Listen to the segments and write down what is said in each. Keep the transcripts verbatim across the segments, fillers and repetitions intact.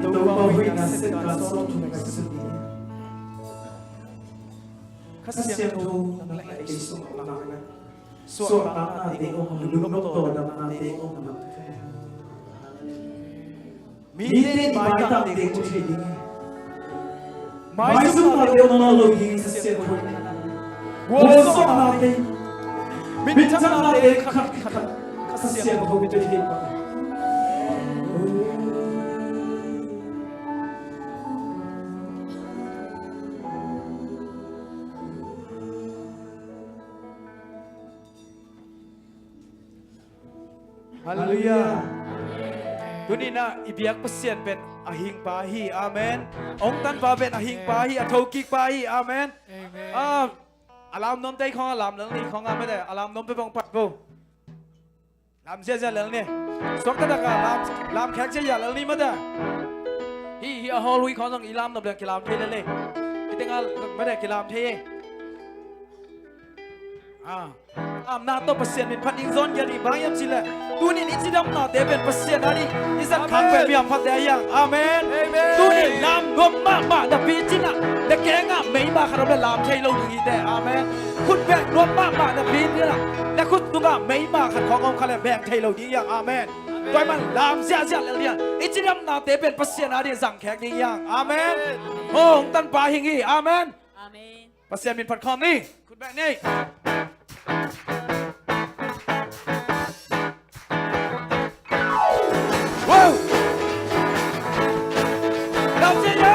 Topa hoihna sepna sawm thum ngai suk ni. Kha Siangtho nang le kei sungah om na, suahtaknate om, lungnop tawldamnate om na. Mite i maitakte mu thei ding hi. Maizumnate om nawn lo ding Kha Siangtho in, gualzawhnate, minthangnate khat khat Kha Siangtho in pia thei. Halleluiah. Tuni-in ah i biak Pasian pen a hing pa hi. Amen. Hong tan pa pen a hing pa hi, a thokik pa hi. Amen. Amen. Ah, a lam nuamte khawng, a lam lel ni khawng, amen. A lam nuamte bang pai bo. Lam ziahziah lel ni. Suakta tak a lam, lam khek ziahziah lel ni mate. Hih, hih a hall hui khawng zong i lam nop leng kilam thei lel e. Hih teng a mate kilam thei e. Ah. Amna tawh Pasian min phat ding zawn ngiat hi. Bang hiam cih leh tuni in i cidamnate pen Pasian a ding i zat khak pen mi hamphat ding hi hang. Amen. Amen. Tuni lam nuam mahmah napi cih in ah na kengah meima khat om leh lam thei lo ding hi teh. Amen. Khut beng nuam mahmah napi cih in ah na khut tungah meima khat khawng om kha leh beng thei lo ding hi hang. Amen. Tua ahih man lam ziahziah lel ding hi hang. I cidamnate pen Pasian a ding zangkhek ding hi hang. Amen. Amen. Hong Tanpa hing hi. Amen. Amen. Pasian min phat khawm ni. Khut beng ni. Wow! Lau cia ya.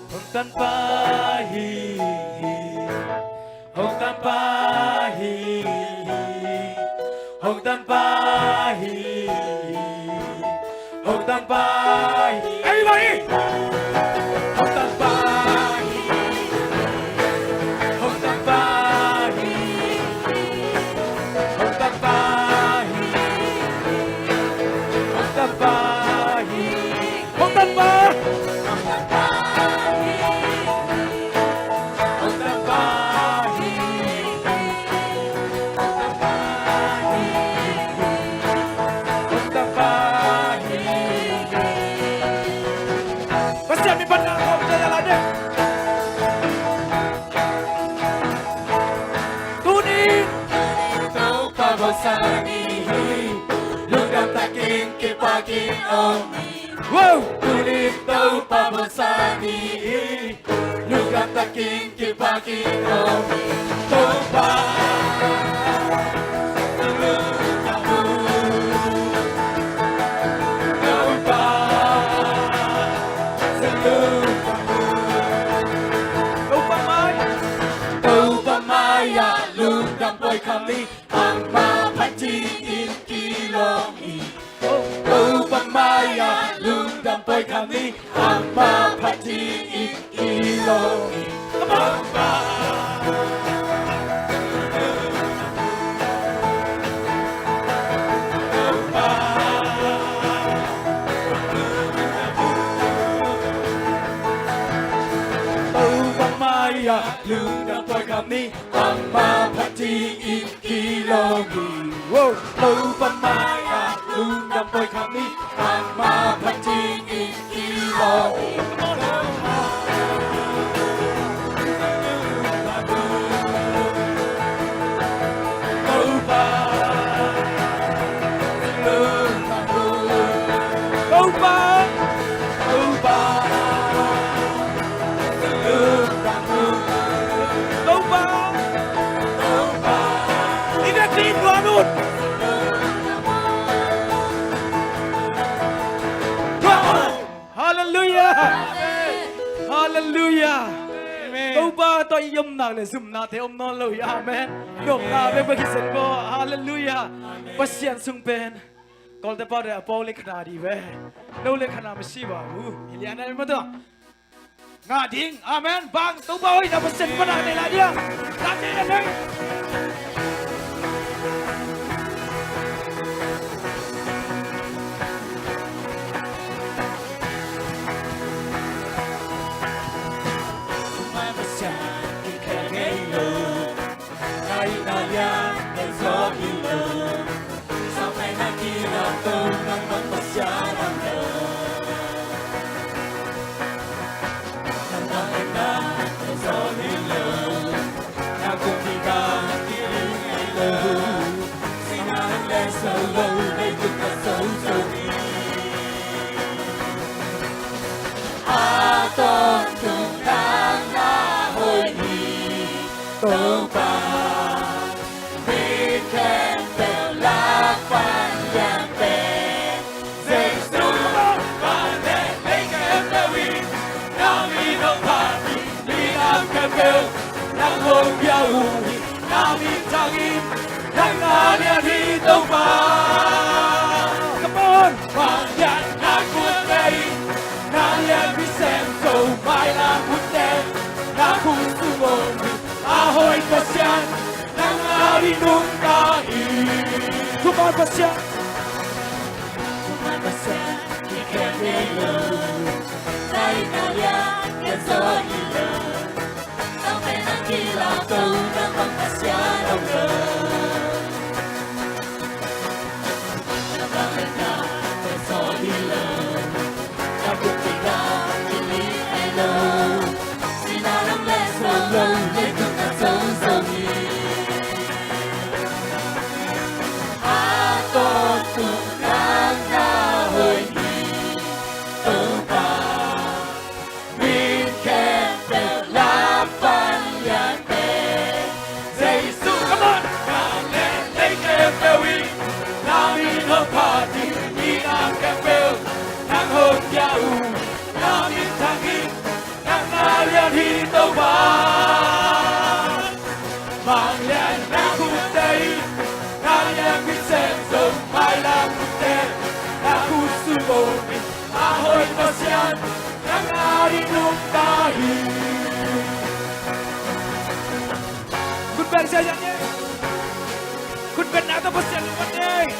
Hong Tanpa hi hi. Hong Tanpa hi hi. Hong Tanpa hi hi. Hong Tanpa hi. Everybody! Hong Tanpa hi hi. Hong Tanpa hi hi. Hong Tanpa hi hi. Hong Tanpa hi hi. Hong Tanpa. Hong Tanpa hi. Hong Tanpa hi. Hong Tanpa hi. Pasian min phat na om te ya la de. Tuni in Topa bawlsa ni hi. Lungdam takin kipakin om hi. Wow! Tuni in Topa bawlsa ni hi. Lungdam takin kipakin om hi. Topa, Topa, Topa mai, Topa mai-ah lungdam pawi kham ni. Amah phat dingin kilawm hi. Topa mai-ah lungdam pawi kham ni. Amah phat dingin kilawm hi. Come on. Topa mai-ah lungdam pawi kham ni. Amah phat dingin kilawm hi. Wow! Topa mai-ah lungdam pawi kham ni. Amah phat dingin kilawm hi. Topa, Topa, Topa, Topa, i omnak le zumnate om nawn lo hi. Amen. Nopna bekbek hi zen baw. Halleluiah. Pasian sung pen Kawlte pau de a pau le khana di ve. No le khana masi ba u. Hi lian ai ma tua. Ngah ding. Amen. Bang Topa hoihna Pasian pana nei lai dia. Ngah ding a nei. Topa, mi khempeuh lak pan lian pen Jesu. Van le lei khempeuh in na min hong phat hi. Minam khempeuh nang hong pia uh hi. Na min thang in nang na lian hi Topa. Come on. Vanglian na khutte in na lianpi sem zo, mailam khutte na khut sung om hi. A hoih Pasian nang a ding nungta hi. Thuman Pasian. Thuman Pasian, i khem ngei lo. Nai na lian, ngen zo hi lo. Nang pen nang kilawm to, nang bang Pasian om lo. Nang bang pen nang pen zo hi lo. Nang buk pi nang hi li ai lo. Sina nang le zo lo, le tung nang zo zo hi. A to tu nang na hoih hi. Topa. Min khempeuh lak pan lian pen Jesu. Come on. Van le lei khempeuh in na min hong phat hi. Minam khempeuh nang hong pia uh. Na min thang in nang na lian hi Topa. Vanglian na khutte in na lianpi sem zo, mailam khutte na khut sung om hi. A hoih Pasian nang a ding nungta hi. Khut beng ziahziah ni. Khut bengna tawh Pasian lungdam ni.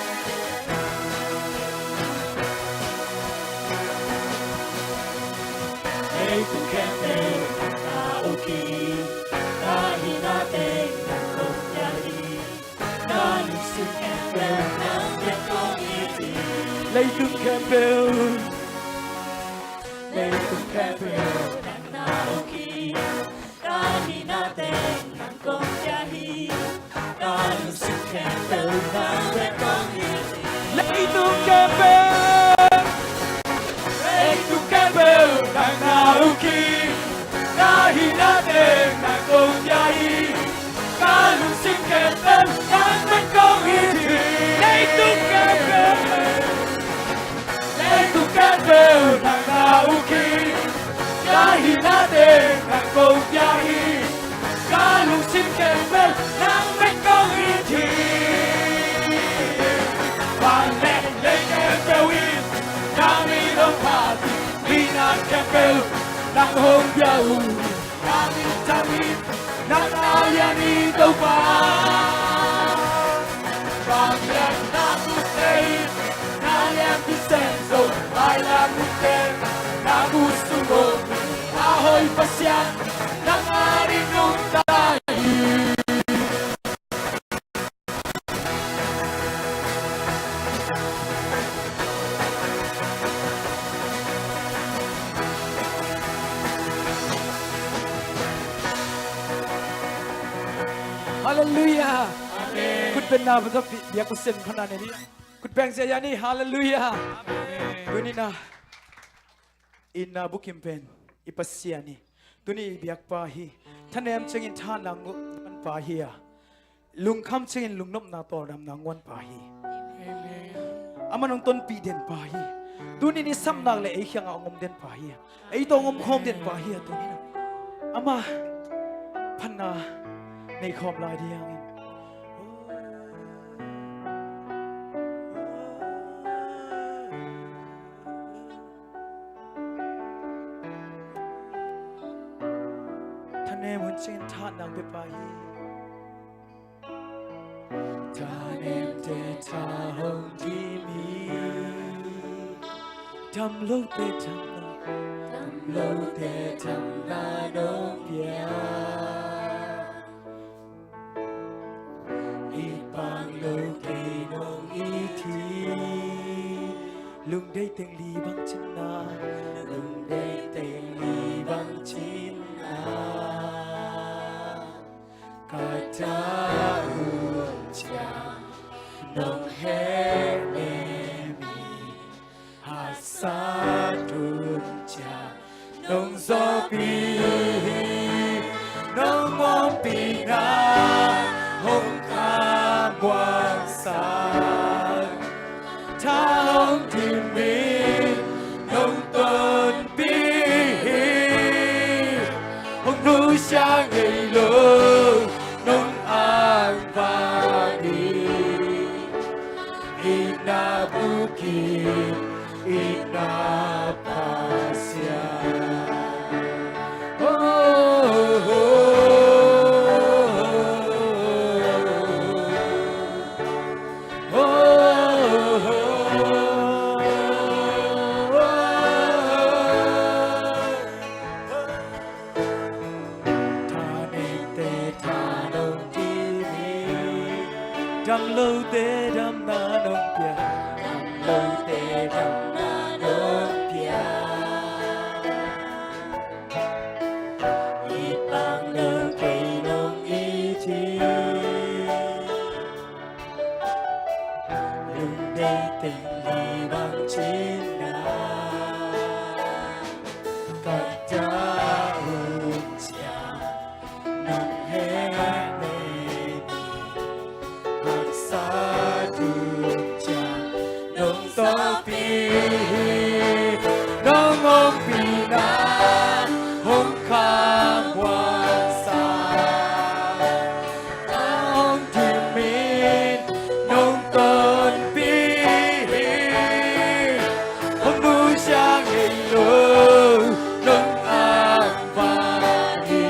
Leitung khempeuh na uk hi, ka hihna teng nang kong pia hi. Ka lungsim khempeuh nang bek kong it hi. Leitung khempeuh, leitung khempeuh nang na uk hi. Ka hihna teng nang kong pia hi. Ka lungsim khempeuh nang bek kong it hi. Leitung khempeuh, leitung khempeuh nang na uk hi. Ka hihna teng nang kong pia hi. Ka lungsim khempeuh nang bek kong it hi. Leitung khempeuh, leitung khempeuh nang na uk hi. Ka hihna teng nang kong pia hi. Ka lungsim khempeuh nang bek kong it hi. Van le lei khempeuh in na min hong phat hi. Minam khempeuh nang hong pia uh hi. Na min thang in nang na lian hi Topa. Vanglian na khutte in na lianpi sem zo, mailam khutte na khut sung om hi. A hoih Pasian nang a ding nungta hi. Halleluiah. Amen. Khut bengna tawh biak Pasian lungdam ni. Khut beng ziahziah ni. Halleluiah. Amen. Tuni-in ah i na bukim pen i Pasian hi. Tuni i biakpa hi. Thanem ciangin thahatna nguanpa hi a, lungkham ciangin lungnopna tawldamna nguanpa hi. Amen. Amah hong tonpih denpa hi. Tuni-in i sapnak le ei kiangah hong om denpa hi a, ei tawh hong omkhawm denpa hi a, tuni-in ah amah phatna nei khawm lai ding hi hang in. Thanem hun ciangin tha nang pia pa hi. Thanemte tha hong dim hi. Damlote damna, damlote damna nong pia. I pang lo kei nong it hi. Lungdei teng li bang cin na, lungdei teng li bang cin na. Ka ta hun ciang nong hehnem hi. Haksat hun ciang nong zawhpih hi. Nong ompihna hong khamuangsak. Tha hong dim in nong tonpih hi. Hong nusia ngei lo nong angvan hi. Itna bukit, itna Pasian. Oh, oh, oh. Thanemte tha nong dim hi. Damlote damna nong pia. Damlote damna nong pia. I pang lo kei nong it hi. Lungdei teng li bang cin na. Ka ta hun ciang nong hehnem hi. Haksat hun ciang nong zawhpih hi. Nong ompihna hong khamuangsak. Hong dim in nong tonpih hi. Hong nusia ngei lo nong angvan hi.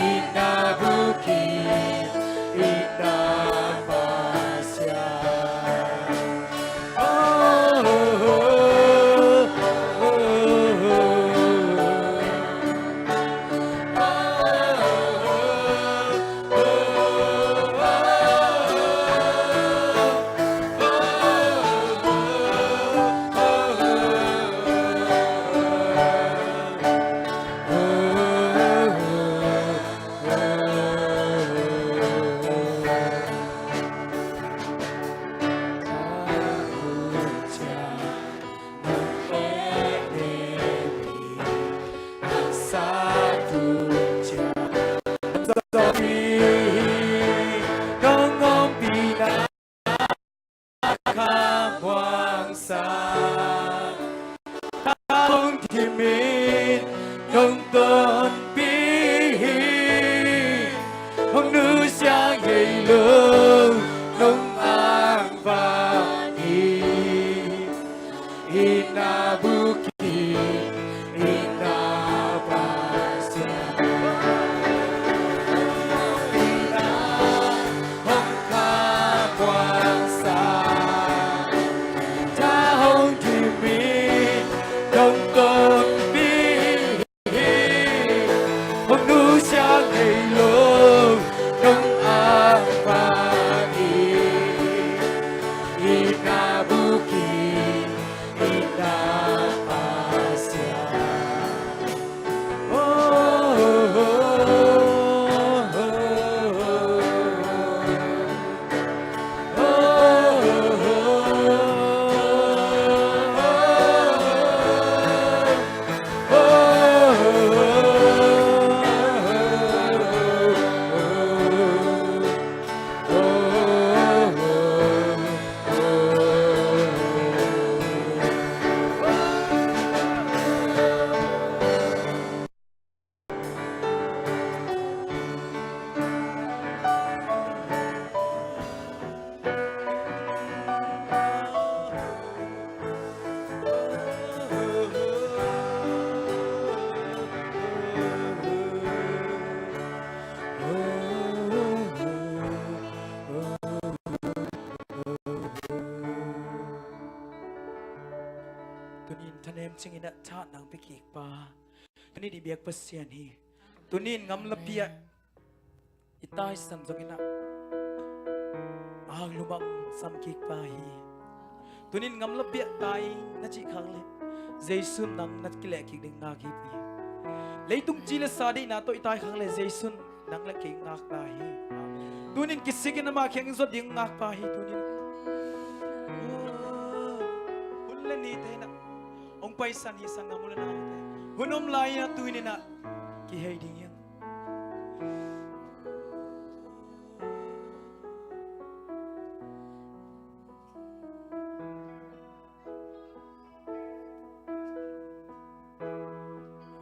Itna bukit, itna Pasian. Lemcing in ah tha nang pia kik pa, tuni-in i biak Pasian hi. Tuni-in ngamlapi-ah i taisan zongin ah anglum ah sam kik pa hi. Tuni-in ngamlapi-ah tai na cih khak leh Jesu in nang na kileh kik ding ngak hi. Leitung ci le sa deihna tawh i tai khak leh Jesu in nang le kei ngakna hi. Tuni-in kisik in ama kiang i zuat ding ngakpa hi. Tuni-in hun le nite in ah hong paisan hi, sanggam u le naute. Hun om lai-in ah tuni-in ah kihei ding hi.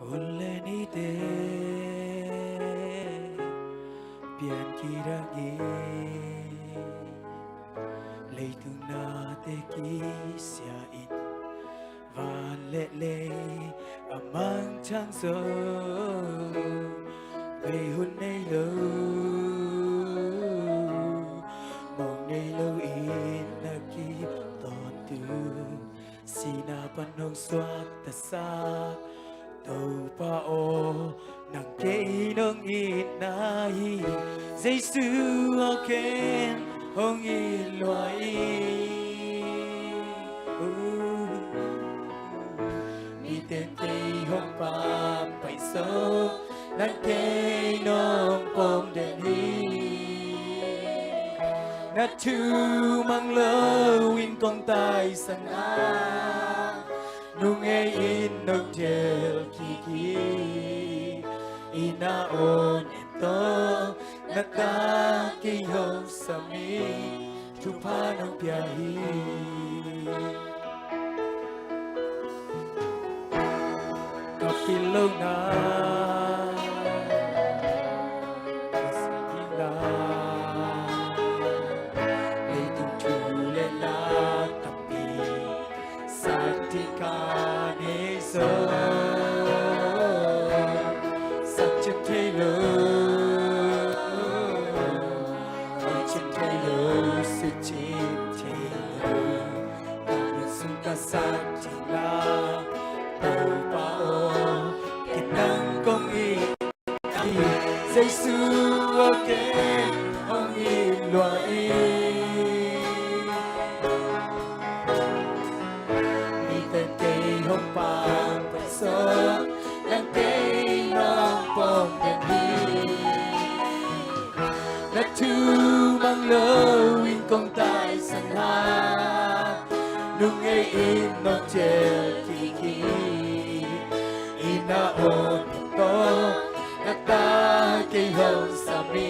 Hun le nite pian kidang in, leitung nate kisia in, van le lei a mangthang zo, bei hun nei lo, mong nei lo in na kitawntung. Sihna pan hong suaktasak Topa aw, nang kei nong itna hi. Jesu aw, ken hong it lua ing. Mite'n kei hong pampaih zo, nang kei nong pom den hi. Na thu mang lo in kong taisan a, nung ei in nong tel kik hi. I na aw nen tawh na ta kei hong sam hi. Thupha nong pia hi. Ka pil lohna, ka sih dingna, leitung thu le la tampi sak ding ka nei zo. Sak ciam thei lo, thei ciam thei lo, sih ciam thei lo, ka nun sung ka sak ding la, Topa aw, ken nang kong it hi. Jesu aw, ken hong it lua ing. Mite'n kei hong pampaih zo, nang kei nong pom den hi. Na thu mang lo in kong taisan a, nung ei in nong tel kik hi. I na aw nen tawh na ta kei hong sam hi.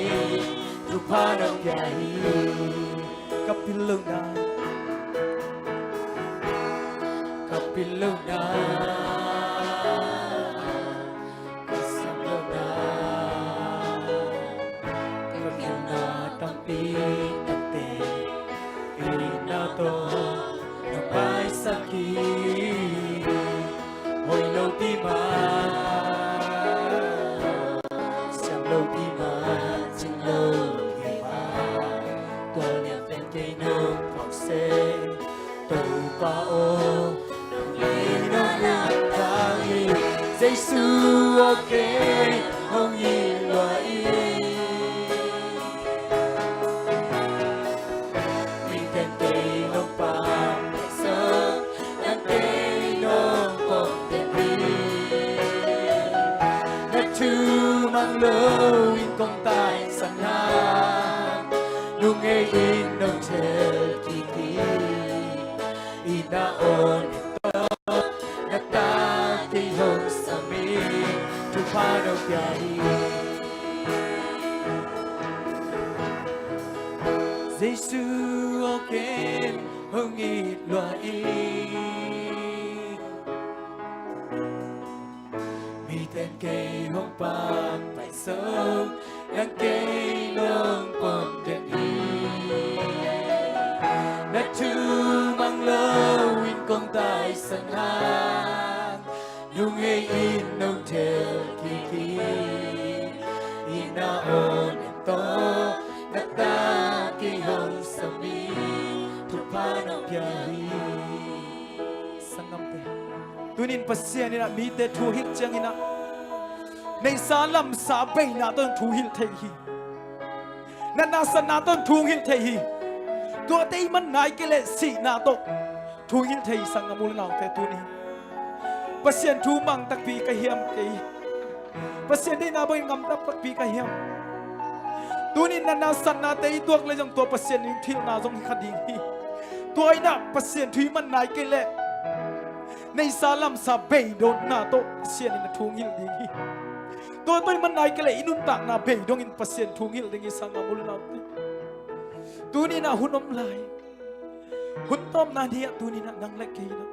Thupha nong pia hi. Ka pil lohna, ka pil lohna, ka siam lohna, ka khialhna tampi takte, i na tawh na maisak hi. Hoih lo pi mah, siam lo pi mah, cing lo pi mah, tua lian pen kei nong phawk seh. Topa aw, nong it na nang thang hi. Jesu aw, ken hong it lua ing. Mite'n kei nong pampaih zo, nang kei nong pom den hi. Na thu mang lo in kong taisan a, nung ei in nong tel kik hi. I na aw nen tawh na ta kei hong sam hi. Thupha nong pia hi. Jesu aw, ken hong it lua ing. Mite'n kei hong pampaih zo, nang kei nong pom den hi. Na thu mang lo in kong taisan a, nung ei in nong tel kik hi. I na aw nen tawh na ta kei hong sam hi. Thupha nong pia hi. Sanggamte, Tunin Pasian in ah mite thu hilh ciangin ah neihsa lamsa beina tawh thu hilh thei hi. Natna satna tawh thu hilh thei hi. Tuate i man nai kei leh sihna tawh thu hilh thei hi, sanggam u le naute. Tuni Pasian thu mang takpi ka hiam kei? Pasian deihna bangin ngam takpi ka hiam? Tunin natna satnate i tuak leh zong tua Pasian in thu hilhna zong hi kha ding hi. Tua in ah Pasian thu i man nai kei leh neihsa lamsa bei dotna tawh Pasian in ah thu hilh ding hi. Tua tawh i man nai kei leh i nuntakna bei dongin Pasian thu hilh ding hi, sanggam u le naute. Tunin ah hun om lai, hun tawpna ni ah tunin ah nang le kei in ah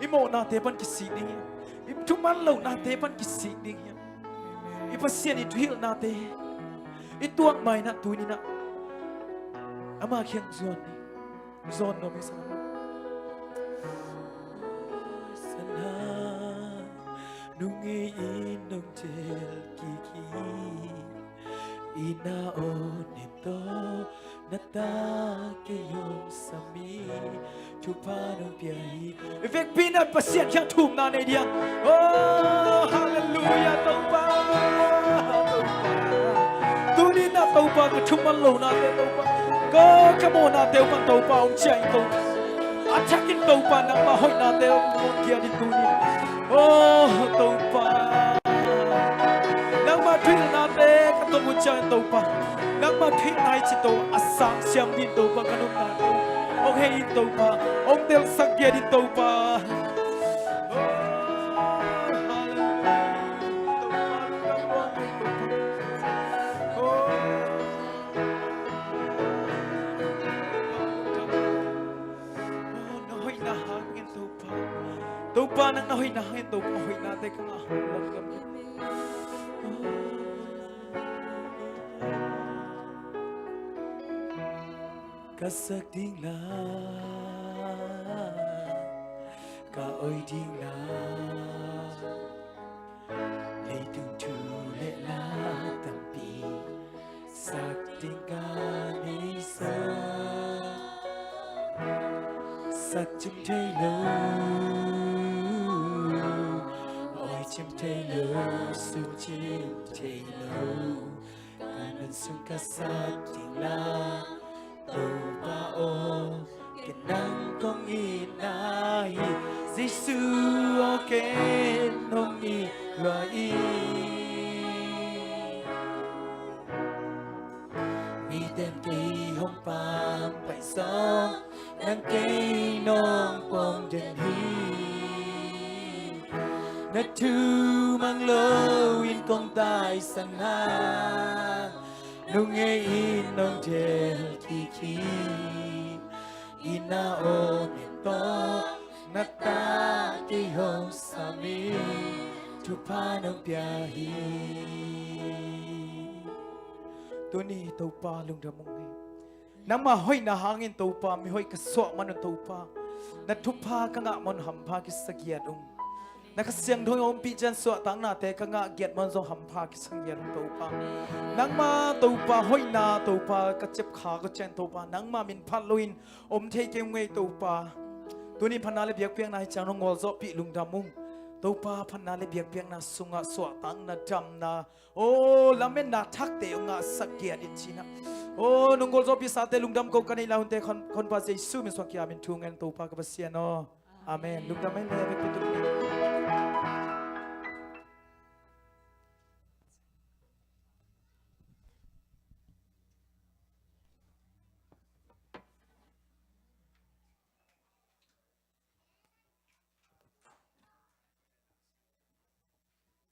i mawhnate pan kisik ding hi. I thuman lohnate pan kisik ding hi. I Pasian i thu hilhnate i tuak ma-in ah tunin ah ama kiang zuan ni. Zuan nuam hi, sanggam. Sana nung ei in nong tel kik hi. I na aw nem tawh na ta kei hong sam hi. Thupha nong pia hi. I vekpi in ah Pasian kiang thumna nei ding. Oh, halleluiah, Topa. Topa. Tunin ah Topa, ka thuman lohnate Topa, ka, ka mawhnate uh pan Topa hong ciah in Topa. A thakin Topa nangmah hoihnate hong giat in tunin. Oh, Topa. Nangmah thu hilhnate ka tawh hong ciah in Topa. Nangmah thu hilhna i cih Topa a sang siam ding Topa, ka nuntakna hong hei in Topa. Hong telsak giat in Topa. Oh, halleluiah. Topa, lungdam mahmah Topa. Oh. Oh, na hoihna hangin Topa. Topa, nang na hoihna hangin Topa, hoihnate ka ngah hang lam lam. Ka sak ding la, ka oi ding la, leitung thu le la tampi sak ding ka neihsa. Sak cim thei lo, oi cim thei lo, suk cim thei lo. Ka nun sung ka sak ding la, Topa aw, ken nang kong itna hi. Jesu aw, ken nong it lua hi. Mite'n kei hong pampai zong, nang kei nong pom den hi. Na thu mang loin kong taisan hang, nung ei in nong tel kik hi. I na aw nem tawh na ta kei hong sam hi. Thupha nong pia hi. Tuni Topa, lungdam ung hi. Nangmah hoihna hangin Topa, mihoih ka suah man un Topa, na thupha ka ngah man un hampha kisa giat ung. Na Kha Siangtho ompih ciang suahtaknate ka ngah giat man un zong hampha kisa giat ung Topa. Nangmah Topa hoihna Topa ka ciapkha ka ciang Topa, nangmah min phat loin om thei kei ung ei Topa. Tuni phatna le biakpiakna hi ciang nong gualzawhpih, lungdam ung. Topa, phatna le biakpiakna sungah suahtakna, damna, aw, lametna thakte hong ngahsak giat in ci-in ah, aw, nong gualzawhpihsate lungdam ko ka neih lai hunte khon, khonpa Jesu min suang kiam in thu ngen Topa ka Pasian aw. Amen. Lungdam ei le vekpi tuk ni.